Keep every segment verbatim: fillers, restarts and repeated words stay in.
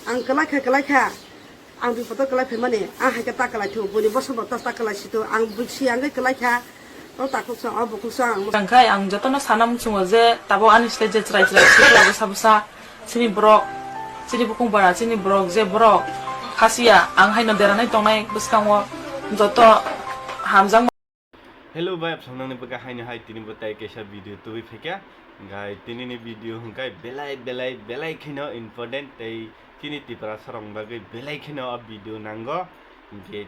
Ang kwlai kha, kwlai kha. Ang bipodo kwlai phaimani, ang hai khe ta kwlai thu, buini bosong bo ta, ta kwlai si thu. Ang bu-, si ang kwlai kha. O takhuk song, o bukhuk song ang. Tangkhai ang jotono sana muchungo je tabuk ani slai je chwrai chwrai sikla bwsa bwsa chini borok, chini bukung bara, chini borok je borok khasiya ang haino deranai tongnai bwskango joto hamjakma. Hello bai, apsang nangni bwkha haino hai tini bo tai kaisa video tubui phaikha. Gai tini ni video hwnkhe belai belai belai kheno important tei chini Tiprasa rok bagwi belai kheno o video nango. Hwnkhe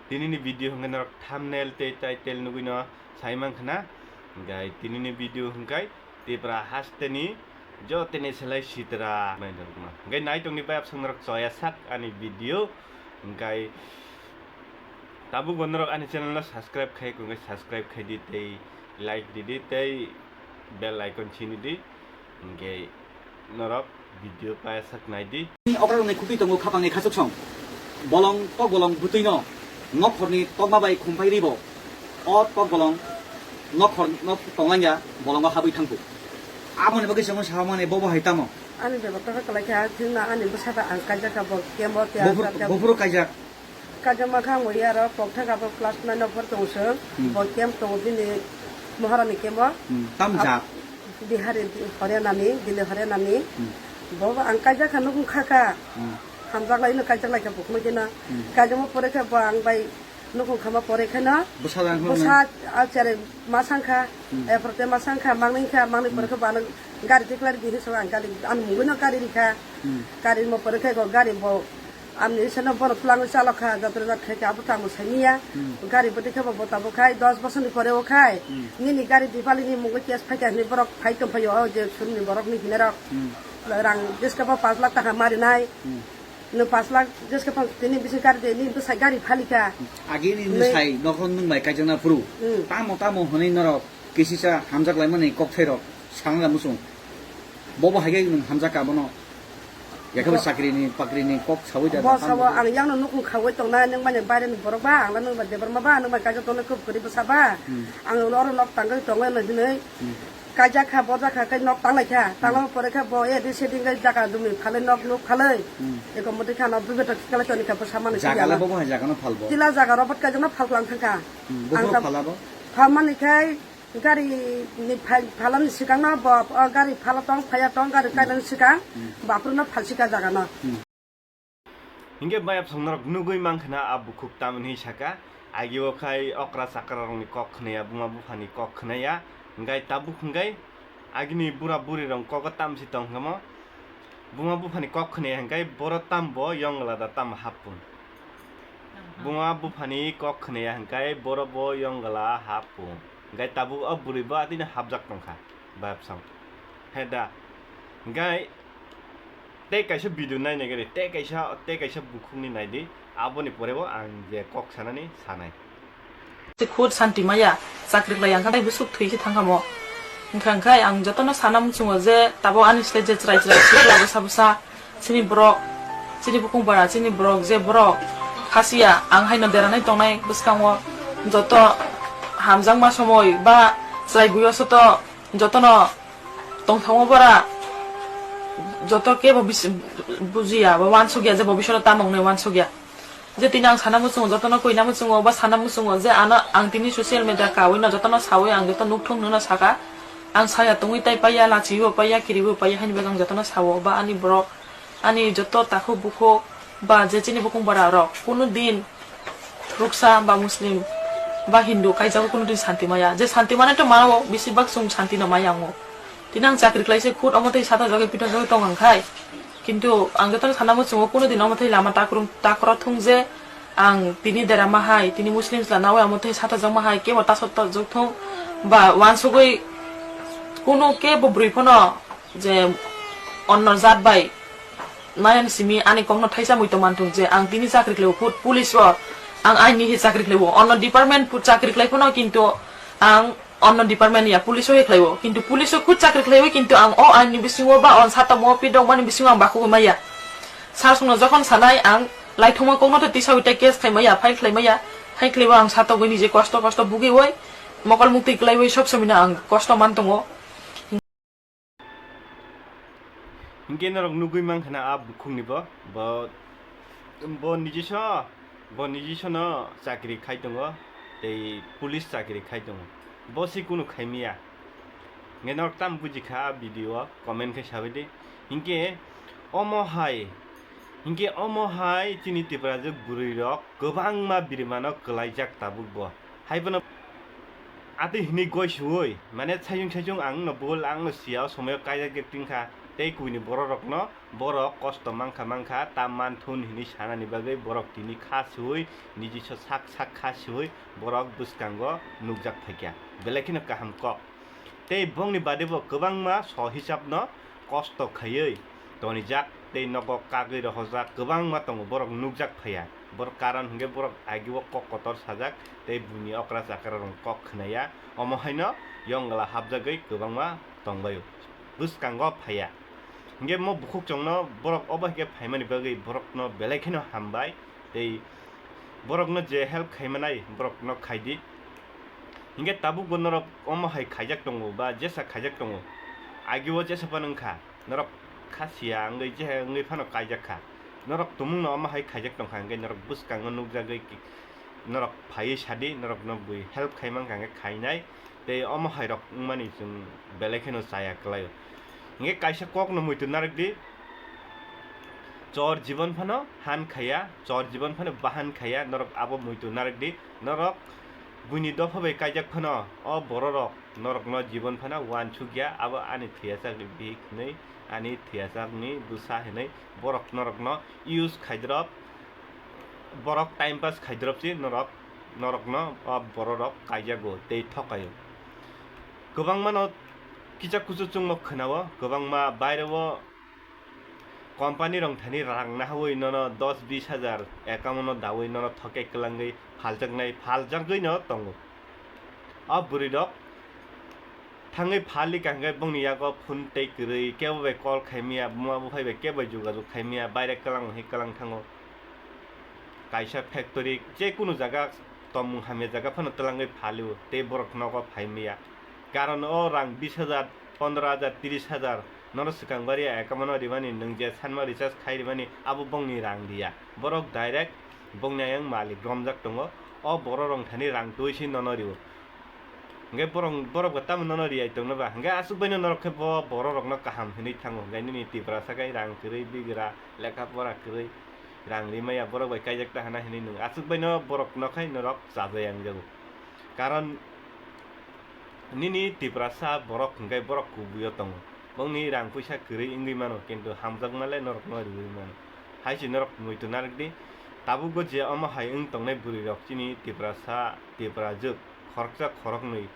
tini ni video hwnkhe norok thumbnail tei title nugwi no sai mankha na. Gai tini ni video hwnkhe Tipra hasteni jotoni selai sitra nainarokno. Hwnkhe naitongni bai apsang norok choya sak ani video. Hwnkhe tabuk bo norok ani channel no subscribe khai, hwnkhe subscribe khai di tei like di di tei bell icon chini di. Hwnkhe norok video paya sak nai di. Okra rokni khukti tongo khapangni khachuk song. Bolong tok bolong bwtwi no nokhorni tokma bai khumpai ribo. O tok bolong nokhor nok tonglangya bolongo habwi thangkuk. Aboni bagwi chwngno sahamani bobo hai tamo? Ani bebak tokha kwlai kha, thwngna ani bwsada ang kaijak kha bo kemo te. Bofuru, bofuru kaijak. Kaijak ma kha ang wi aro kokthai kha bo class nine o por tong sung. Hmm. Bo kem tongo bini Maharani kemo. Hmm. Tam jat? Bihari, Haryanani, Delhi Haryanani. Hmm. Bo ang kaijak kha nukung kha kha. Hmm. Hamjak lai no kaijak lai kha bo khno khe no. Hmm. Kaijak ma pore kha bo ang bai Nukung khama pore khe no bwsa jang bwsa, a chere ma sang kha, hmm, e, prote ma sang kha, mangni kha, mangni pore khe bo ano gari tikla ri di hinwi song ang gari, ani mungwi no gari ri kha. Hmm. Gari mo pore khe go gari bo amni isa no bono twlang chalok kha, joto jat khai khe abo tamo sai miya. Hmm. Gari bo dikhe bo bo tabo khai dos bosor ni pore o khai. Hmm. Nini gari di pali ni mungwi case phai kha hinwi borok phai tong phai o je surni borok ni hinarok. Hmm. Rang jeska bo panch lakh taka mari nai. Hmm. Nwng panch lakh jeska phang tini bisi gari de, nini bwsai gari phalika. Agi ni nwng nwsai nokho nwng bai kaijakna phuru. Hmm. Tamo tamo hwnwi norok kisisa hamjak laimani kokthairok sangra muchung. Bobo hai khe nwng hamjak ka bono. Yakhe bo bo chakri ni pakri ni kok sawi da. Bo sabo ang yang no nukung khawai tong na, nwng mani baire ni borok ba, ang la nwng ba Debbarma ba, nwng bai kaijak tong na kub kwrwi bwsa ba. Hmm. Ang oro nok tangwi tongwi no hinwi. Hmm. Kaijak kha, bojak kha, khe nok tanglai kha. Tanglama pore khe bo A B C D wngkha jaga dumwi phalwi, nok nuk phalwi. Hmm. Eko mwtwi kha no bubato kikalai toni kha bwsa mani jaga la bobo hai jaga no phalbo? Tila jaga robot kaijak no phalklang thangkha. Hmm, ang buphuru tam phalabo? Phalmani khai gari ni phai-, phalani sikang no bo, o gari phala tong, phaya tong, gari kainani sikang, hmm, baphuru no phalsika jaga no. Hmm. Hinkhe bayapsong norok nugwi mankha na a bukhuk tamoni saka, agi o khai okra chakra rokni kok khwnaya, buma buphani kok khwnaya, hinkhe tabuk hinkhe agini bura buri rok kogo tamsi tong kha mo, buma buphani kok khwnaya hinkhe boro tambo yongla da tam hapun. Buma buphani kok khwnaya hinkhe boro bo yongla hapun. Hinkhe tabuk o bwrwi bo atino hapjak tong kha. Bayapsong. He da. Hinkhe tei kaisa video naina gari, tei kaisa, tei kaisa bukhukni naidi, aboni porebo ang je kok sanani sanai. Khud santi maya, chakri khlai ang kha tei bwswk thwi khe thang kha mo. Wngkha wngkhai ang jotono sana muchungo je tabuk ani slai je chwrai chwrai sikla bwsa bwsa, chini borok, chini bukung bara, chini borok je borok khasiya, ang haino deranai tongnai bwskango joto hamjakma somoi ba chwrai buyo soto jotono tongthokma bara joto kebo bis-, bujiya ba wansukya je bo bisoro tamo wngnai wansukya. Je tini ang sana muchungo, jotono koina muchungo ba sana muchungo je ano ang tini social media kawi no jotono sawi ang joto nukthung no saka. Ang saya tongwi tai paiya, lachiwi bo paiya, kiriwi bo paiya, haini bagwi ang jotono sawo ba ani borok, ani joto takhuk bukhuk ba je chini bukung bara rok kunu din Ruksa ba Muslim ba Hindu kaijago kunu din santi maya. Je santi mane to mao, bisi bak chwng santi no maya ango. Tini ang chakri khlai se khud omo tei sata jagwi pita jagwi tong ang khai. Kintu ang jotono sana muchungo kunu din omo tei lama takrum takro thung je ang tini derama hai, tini Muslim chwla nawi omo tei sata jagma hai kebo taso ta jok thung ba wansugwi kunu kebo bwrwi phano je onno jat bai Nayan simi ani kokno thaisa muitu manthung je ang tini chakri khlaibo, put-, police o ang aini hi chakri khlaibo, onno department put chakri khlai phano kintu ang onno department ya police o hi khlaibo, kintu police o khud chakri khlaibo kintu ang o aini bisingo ba on sata mo pi dong mani bisingo ang bakhugwi maya. Sir songno jokhon sanai ang laithoma kokno tei tisa uite case khai maya, file khlai maya, hai khlaibo ang satogwi nije kosto kosto bugwi oi mokol muktwi kwlaiwi sob somino ang kosto man tongo. Hinkhe norok nugwi mankha na a bukhukni bo, bo, bo nijiso, bo nijisono chakri khai tongo, tei police chakri khai tongo. Bo se kunu khaimaya. Hinkhe norok tam bujikha a video o, comment khe sabaidi. Hinkhe omo hai, hinkhe omo hai chini Tiprajwk bwrwirok kwbangma birimano kwlaijak tabuk bo. Haibono atwi hinwi goi suwi, mane saichung saichung ang no bul, ang no sia, o somoyo kaijak jak tingkha, tei kuini bororokno borok kosto mankha mankha, ta manthun hinwi sanani bagwi borok tini kha suwi, nijiso sak sak kha suwi borok bwskango nukjak phaikha, belai kheno kaham kok. Tei bongni badebo kwbangma so hisabno kosto khaiwi tonijak tei nogo kagwi rohorjak kwbangma tongo, borok nukjak phaiya. Borok karon hinkhe borok agio kok kotor sajak tei buini okra chakra rok kok khnaya, omo haino yongla hapjagwi kwbangma tongbaio, bwskango phaiya. Hinkhe mo bukhuk chongno borok obo hinkhe phaimani bagwi borokno belai kheno hambai tei borokno je help khaimanai borokno khaidi. Hinkhe tabukbo norok omo hai khaijak tongo ba jesa khaijak tongo, agio jesa phano wngkha, norok kha sia wngwi je wngwi phano kaijak kha. Norok tumungno omo hai khaijak tongkha hinkhe norok bwskango nukjagwi ki-, norok phaiwi sadi, norokno bui help khai mankha hinkhe khainai. Tei omo hai rok wngmani chwng belai kheno chaya kwlaio. Hinkhe kaisa kokno muitu narwkdi, chor jibon phano han khaiya, chor jibon phano bahan khaiya, norok abo muitu narwkdi. Norok buini dopha bai kaijak phano o bororok norokno jibon phano uansukya, abo ani thwiyasak bihik hinwi, ani thwiyasakni bwsa hinwi borok norokno use khaidrop, borok time pass khaidrop si norok, norokno o bororok kaijago tei thokaio. Kwbangmano kisa kusu chwngno khwnao, kwbangma baireo company rok thani rang nahawi nono dos bis hajar account no dawi nono thoke kwlangwi phaljaknai, phaljakgwino tongo. O bwrwirok thangwi phali kaham khe bongni yago phone tei kwrwi, kebo bai call khaimaya, buma buphai bai kebo bai jogajog khaimaya, baire kwlang hai kwlang thango. Kaisa factory, je kunu jaga tongmung hamya jaga phano twlangwi phalio, tei borok nogo phaimaya. Karon o rang bis hajar, pondro hajar, tris hajar, nono swkang bari account no rimani, nwng je sanma recharge khai rimani, abo bongni rang riya. Borok direct bongni ayang malik romjak tongo. O borok rong thani rang twi si nono rio. Hinkhe borok, borok bo tamo nono riyai tongno ba? Hinkhe aswk baino norok khe bo borok rokno kaham hinwi thango. Hinkhe nini Tiprasa khe rang kwrwi, bigra, lekha pora kwrwi, rang rimaya, borok bai kaijak ta hana hinwi nwng aswk baino borok no khai norok chajai ang jago. Karon nini Tiprasa borok hinkhe borok kubuio tongo. Bongni rang puisa kwrwi wngwi mano, kintu hamjakma le norokno riwi mano. Hai se norok muitu narwkdi. Tabukbo je omo hai wng tongnai bwrwi rok chini Tiprasa, Tiprajwk khoroksa khoroknwi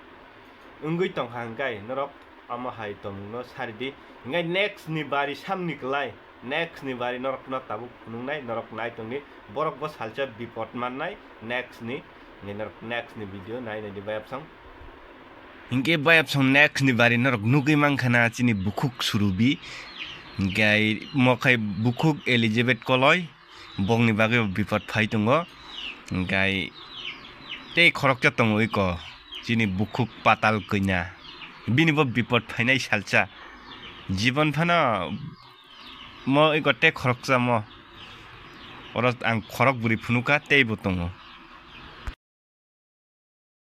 wngwi tongkha, hinkhe norok omo hai tongmungno saridi. Hinkhe next ni bari samni kwlai, next ni bari norokno tabuk phunuknai, norok nai tongdi. Borok bo salsa bipot mannai next ni, hinkhe norok next ni video nai naidi bayapsong. Hinkhe bayapsong next ni bari norok nugwi mankha na chini bukhuk Surubi, hinkhe mo khai bukhuk Elizabeth Koloi. Bokni bagwi bo bipot phai tongo, hinkhe tei khoroksa tongo eko chini bukhuk Patal Kanya, bini bo bipot phainai salsa. Jibon phano mo eko tei khoroksa mo, oro ang khorok bwrwi phunukha tei bo tongo.